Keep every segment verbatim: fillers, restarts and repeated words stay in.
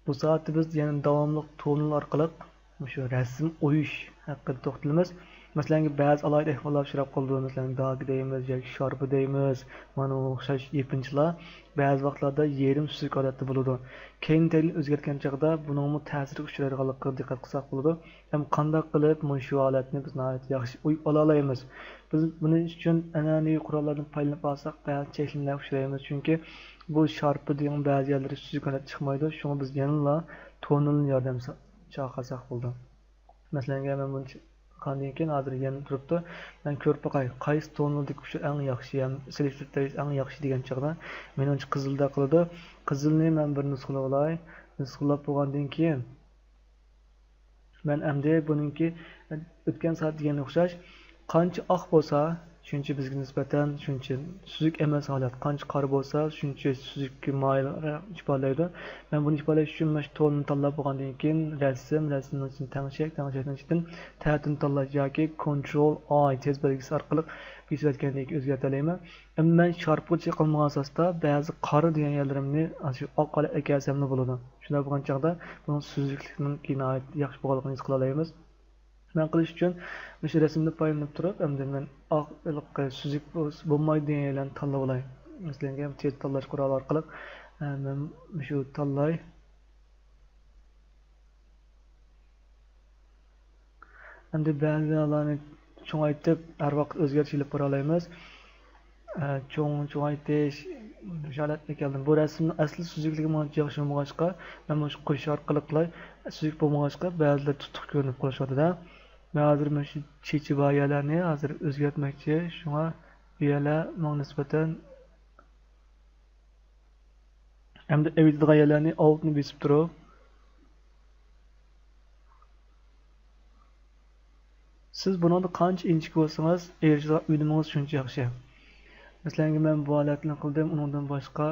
بۇ سائەتتە بىز يەنە داۋاملىق تونېل ئارقىلىق مۇشۇ رەسىم ئويۇش ھەققىدە توختىلىمىز. مەسىلەن، بەزى ئالاھىدە ئەھۋاللار ئۇچراپ قالىدۇ. مەسىلەن، داگە دەيمىز ياكى شارپا دەيمىز، مانا ئوخشاش يېپىنچىلار بەزى ۋاقىتلاردا يېرىم سۈزۈك ھالەتتە بولىدۇ. كەينى تەگلىك ئۆزگەرتكەن چاغدا بۇنىڭمۇ تەسىرگە ئۇچرايدىغانلىقىغا دىققەت قىلساق بولىدۇ. ھەم قانداق قىلىپ مۇشۇ ھالەتنى بىز ناھايىتى ياخشى ئويۇپ ئالالايمىز. بىز بۇنىڭ ئۈچۈن ئەنئەنىۋى قوراللاردىن پايدىلىنىپ ئالساق، بەزى چەكلىمىلەرگە ئۇچرايمىز. چۈنكى بۇ شارپا دېگەن بەزى يەرلىرى سۈزۈك ھالەتتە چىقمايدۇ. شۇڭا بىز يەنىلا تونېلنى ياردەم چاقىرساق بولىدۇ. مەسىلەن، مەن بۇنى چىققاندىن كېيىن ھازىر يەنە تۇرۇپتۇ. مەن كۆرۈپ باقاي، قايسى تونېلدىكى ئۇچۇر ئەڭ ياخشى، يەنى سېلېكتور تەۋرىشى ئەڭ ياخشى دېگەن چاغدا، مېنىڭچە قىزىلدا قىلىدۇ. قىزىلنى مەن بىر نۇسخىلاپ ئالاي. نۇسخىلاپ بولغاندىن كېيىن، مەن ئەمدى بۇنىڭكى ئۆتكەن سائەت دېگەنگە ئوخشاش، قانچە ئاق بولسا، شۇنچە بىزگە نىسبەتەن شۇنچە سۈزۈك ئەمەس ھالەت، قانچە قارا بولسا، شۇنچە سۈزۈككە مايىلراق ئىپادىلەيدۇ. مەن بۇنى ئىپادىلەش ئۈچۈن مانا شۇ توننى تاللاپ بولغاندىن كېيىن، رەسىم، رەسىمنىڭ ئىچىدىن تەڭشەك، تەڭشەكنىڭ ئىچىدىن تەتۈرنى تاللاش ياكى كونترول ئاي تېز بەلگىسى ئارقىلىق بېسىۋەتكەندىن كېيىن ئۆزگەرتەلەيمەن. ئەمما مەن شارپىغا چېقىلمىغان ئاساستا بەزى قارا دېگەن يەرلىرىمنى ئاشۇ ئاق ھالەتكە ئەكەلسەملا بولىدۇ. شۇنداق بولغان چاغدا بۇنىڭ سۈزۈكلۈكنىڭكى ناھايىتى ياخشى بولغانلىقىنى ھېس قىلالايمىز. مەن قىلىش ئۈچۈن مۇشۇ رەسىمدىن پايدىلىنىپ تۇرۇپ، ئەمدى مەن ئاق، ھېلىقى سۈزۈك بولس-، بولمايدۇ دېگەن يەرلەرنى تاللاپ ئالاي. مەسىلەن، تېز تاللاش قورالى ئارقىلىق، ئە، مەن مۇشۇ تاللاي. ئەمدى بەزىلەرنى چوڭايتىپ، ھەر ۋاقىت ئۆزگەرتىش ئېلىپ بارالايمىز. ئە، چوڭ، چوڭايتىش، مۇشۇ ھالەتكە كەلدىم. بۇ رەسىمنىڭ ئەسلى سۈزۈكلۈكى ماڭا ياخشى بولمىغاچقا، مەن مۇشۇ قويۇش ئارقىلىقلا سۈزۈك بولمىغاچقا، بەزىلەر تۇتۇق كۆرۈنۈپ قېلىشىۋاتىدۇ. مەن ھازىر مۇشۇ چېچى بار يەرلەرنى ھازىر ئۆزگەرتمەكچى. شۇڭا بۇ يەرلەر ماڭا نىسبەتەن ئەمدى ئېۋىتىدىغان يەرلەرنى ئالتنى بېسىپ تۇرۇپ، سىز بۇنىڭدا قانچە ئىنچىكە بولسىڭىز، ئېرىشىدىغان ئۈنۈمىڭىز شۇنچە ياخشى. مەسىلەن، مەن بۇ ھالەتنى قىلدىم، ئۇنىڭدىن باشقا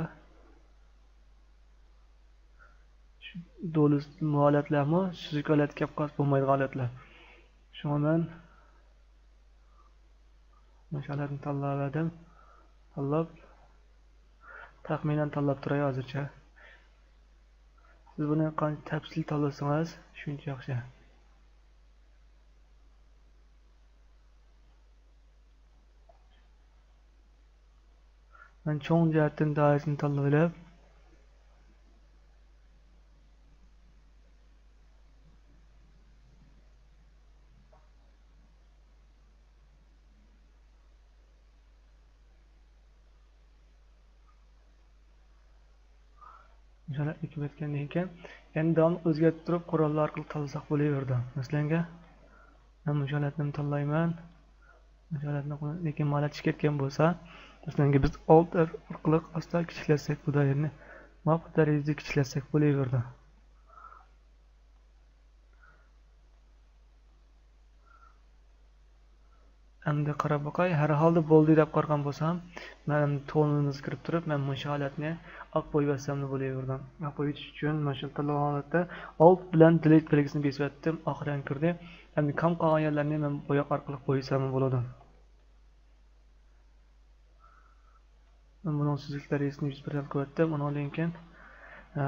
شۇ دولىس-، بۇ ھالەتلەرمۇ سۈزۈك ھالەتكە كەپ قالسا بولمايدىغان ھالەتلەر. شۇڭا مەن مۇشۇ ھالەتنى تاللاۋەردىم. تاللاپ، تەخمىنەن تاللاپ تۇراي ھازىرچە. سىز بۇنى قانچە تەپسىلىي تاللىسىڭىز، شۇنچە ياخشى. مەن چوڭ جەھەتتىن دائىرىسىنى تاللىۋېلىپ، مۇشۇنداق ئېكىپ ئۆتكەندىن كېيىن، يەنە داۋاملىق ئۆزگەرتىپ تۇرۇپ، قوراللار ئارقىلىق تاللىساق بولۇۋېرىدۇ. مەسىلەنگە، مەن مۇشۇ ھالەتنى تاللايمەن. مۇشۇ ھالەتنى قويۇڭ. لېكىن مانا چۈشۈپ كەتكەن بولسا، مەسىلەنگە بىز ئالت ئارقىلىق ئاستا كىچىكلەتسەك بۇ دائىرىنى. مۇۋاپىق دەرىجىدە كىچىكلەتسەك بولۇۋېرىدۇ. ئەمدى قاراپ باقاي، ھەر ھالدا بولدى دەپ قارىغان بولسام، مەن تونېلىمىزغا كىرىپ تۇرۇپ، مەن مۇشۇ ھالەتنى ئاق بويىۋەتسەملا بولۇۋېرىدۇ. ئاق بويىۋېتىش ئۈچۈن مانا شۇ تاللىغان ھالەتتە ئالت بىلەن دېلېت بەلگىسىنى بېسىۋەتتىم، ئاق رەڭ كىردى. ئەمدى كام قالغان يەرلەرنى مەن بوياق ئارقىلىق بويىساممۇ بولىدۇ. مەن بۇنىڭ سۈزۈك دەرىجىسىنى يۈز پىرسەنت قىلىۋەتتىم. ئۇنىڭدىن كېيىن، ئە،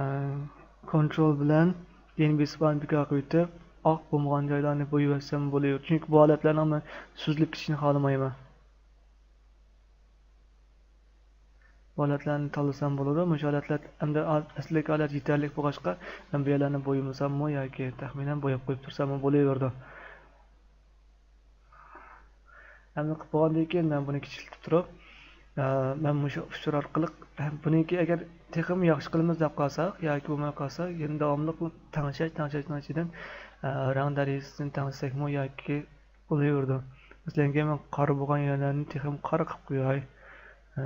كونترول بىلەن يېنى بېسىپ بىكار قىلىۋېتىپ، ئاق بولمىغان جايلارنى بويىۋەتسەم بولۇۋېرىدۇ. چۈنكى بۇ ھالەتلەرنىڭ مەن سۈزۈلۈپ كېتىشىنى خالىمايمەن. بۇ ھالەتلەرنى تاللىسام بولىدۇ. مۇشۇ ھالەتلەر ئەمدى ئەسلىدىكى ھالەت يېتەرلىك بولغاچقا، مەن بۇ يەرلەرنى بويىمىساممۇ ياكى تەخمىنەن بوياپ قويۇپ تۇرساممۇ بولۇۋېرىدۇ. ئەمدى قىلىپ بولغاندىن كېيىن، مەن بۇنى كىچىكلىتىپ تۇرۇپ، ئە، مەن مۇشۇ ئۇچۇر ئارقىلىق، ھەم بۇنىڭكى ئەگەر تېخىمۇ ياخشى قىلىمىز دەپ قالساق ياكى بولماي قالسا، يەنە داۋاملىق تەڭشەش، تەڭشەشنىڭ ئىچىدىن، ئە، رەڭ دەرىجىسىنى تەڭشىسەكمۇ ياكى بولۇۋېرىدۇ. مەسىلەن، مەن قارا بولغان يەرلەرنى تېخىمۇ قارا قىلىپ قوياي. ئە،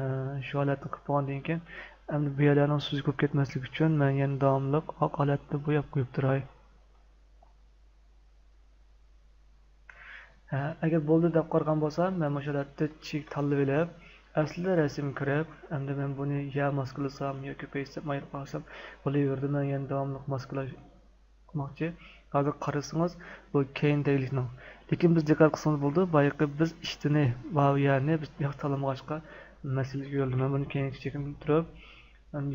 شۇ ھالەتنى قىلىپ بولغاندىن كېيىن، ئەمدى بۇ يەرلەرنىڭ سۈزۈك بولۇپ كەتمەسلىكى ئۈچۈن، مەن يەنە داۋاملىق ئاق ھالەتتە بوياپ قويۇپ تۇراي. ھە، ئەگەر بولدى دەپ قارىغان بولسام، مەن مۇشۇ ھالەتتە چىك تاللىۋېلىپ، ئەسلى رەسىمگە كىرىپ، ئەمدى مەن بۇنى يا ماسكىلىسام، يا كۆپەيتسەم، ئايرىپ قالسام بولۇۋېرىدۇ. مەن يەنە داۋاملىق ماسكىلاش قىلماقچى. ھازىر قارىسىڭىز، بۇ كەينى تەگلىكنىڭ. لېكىن بىز دىققەت قىلسىڭىز بولىدۇ، بايىقى بىز ئىشتىنى، بۇ يەرنى بىز ياخشى تاللىمىغاچقا مەسىلە يۈز بەردى. مەن بۇنى كەينىگە چېكىندۈرۈپ،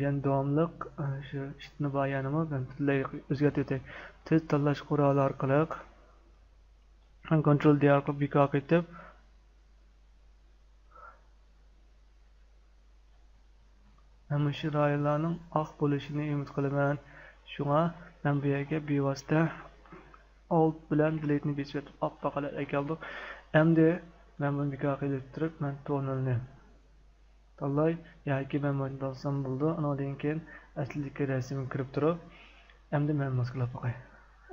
يەنە داۋاملىق، ئە، شۇ ئىشتىنى بار يەنىمۇ مەن پۈتۈنلەي ئۆزگەرتىۋېتەي. تۈز تاللاش قورالى ئارقىلىق، كونترول دى ئارقىلىق بىكار قىلىپ، مەن مۇشۇ رايونلارنىڭ ئاق بولۇشىنى ئۈمىد قىلىمەن. شۇڭا مەن بۇ يەرگە بىۋاسىتە ئالت بىلەن دېلېتنى بېسىپ ئېتىپ ئاپئاق ھالەتكە كەلدۇق. ئەمدى مەن بۇنى بىكار قىلىپ تۇرۇپ، مەن توننېلنى تاللاي ياكى مەن مۇنداق قىلسام بولىدۇ. ئۇنىڭدىن كېيىن ئەسلىدىكى رەسىمگە كىرىپ تۇرۇپ، ئەمدى مەن ماسكىلاپ باقاي.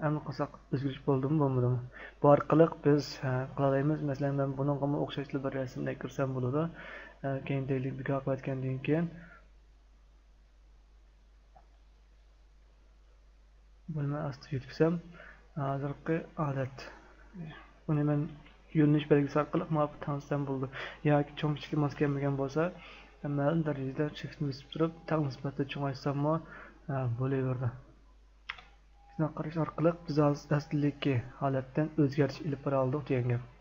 ئەمدى قىلساق ئۆزگىرىش بولدىمۇ، بولمىدىمۇ؟ بۇ ئارقىلىق بىز، ھە، قىلالايمىز. مەسىلەن، مەن بۇنىڭغىمۇ ئوخشاشلا بىر رەسىمنى كىرسەم بولىدۇ. ھە، كەينىدەكلىك بىكار قىلىۋەتكەندىن كېيىن، بۇنى مەن ئاستا يۆتكىسەم، ھازىرقى ھالەت. بۇنى مەن يۆنىلىش بەلگىسى ئارقىلىق مۇۋاپىق تەڭلىسەم بولىدۇ. ياكى چوڭ كىچىككە ماس كەلمىگەن بولسا، مەلۇم دەرىجىدە شىفتنى بېسىپ تۇرۇپ، تەڭ نىسبەتتە چوڭايتساممۇ، ھە، بولۇۋېرىدۇ. شۇنداق قىلىش ئارقىلىق بىز ھازىر ئەسلىدىكى ھالەتتىن ئۆزگەرتىش ئېلىپ بارالىدۇق دېگەن گەپ.